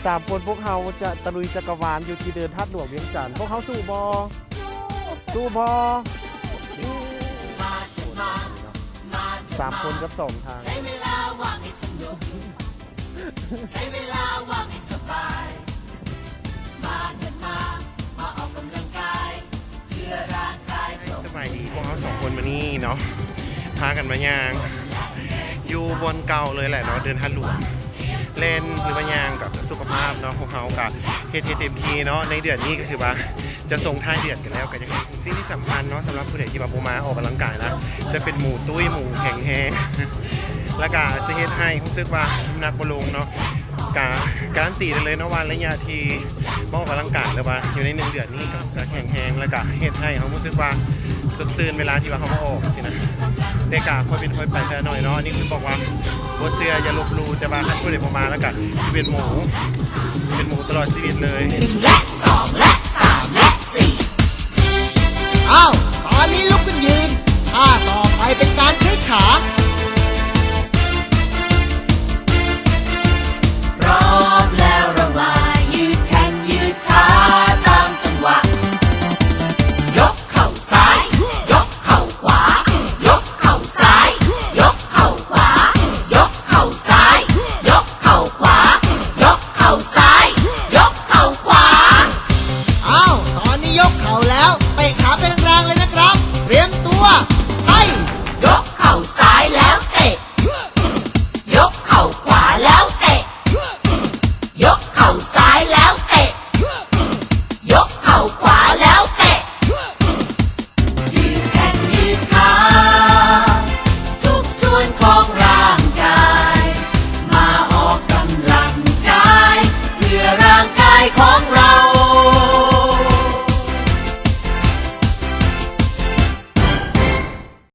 ສາມຄົນພວກເຮົາຈະຕະລຸຍຈັກກະວານຢູ່ທີ່ເດີ່ນທາດຫຼວງວຽງຈັນ. ພວກເຮົາສູ້ບໍ່? ສູ້ບໍ່? ສາມຄົນກັບສອງທາງ. ສະບາຍດີ ພວກເຮົາສອງຄົນມື້ນີ້ເນາະ ພາກັນມາຍ່າງຢູ່ບ່ອນເກົ່າເລີຍແຫຼະເນາະ ເດີ່ນທາດຫຼວງ ແລ່ນ ຫຼືວ່າຍ່າງກັບສຸຂະພາບເນາະ. ພວກເຮົາກະເຮັດໃຫ້ເຕັມທີ່ເນາະ ໃນເດືອນນີ້ກະຖືວ່າຈະສົ່ງທ້າຍເດືອນກັນແລ້ວ ກະຢາກ ສິ່ງທີ່ສຳຄັນເນາະ ສຳລັບຜູ້ໃດທີ່ວ່າບໍ່ມາອອກກຳລັງກາຍນະ ຈະເປັນໝູຕຸ້ຍ ໝູແຂງແຮງ ແລ້ວກະຈະເຮັດໃຫ້ຮູ້ສຶກວ່ານ້ຳໜັກບໍ່ລົງເນາະ. ກະການຕີໄດ້ເລີຍເນາະວ່າໄລຍະທີ່ມາອອກກຳລັງກາຍ ຫຼືວ່າຢູ່ໃນໜຶ່ງເດືອນນີ້ກະຈະແຂງແຮງ ແລ້ວກະເຮັດໃຫ້ເຮົາຮູ້ສຶກວ່າສົດຊື່ນເວລາທີ່ວ່າເຮົາມາອອກຊີ້ນະ. ແຕ່ກະຄ່ອຍເປັນຄ່ອຍໄປເທື່ອໜ້ອຍເນາະ ອັນນີ້ຄືບອກວ່າບໍ່ເຊື່ອຢ່າລົບຫຼູ່ ແຕ່ວ່າຄັນຜູ້ໃດບໍ່ມາແລ້ວກະຊິເປັນໝູ ເປັນໝູຕະຫຼອດຊີວິດເລີຍ. ໜຶ່ງແລະສອງແລະສາມແລ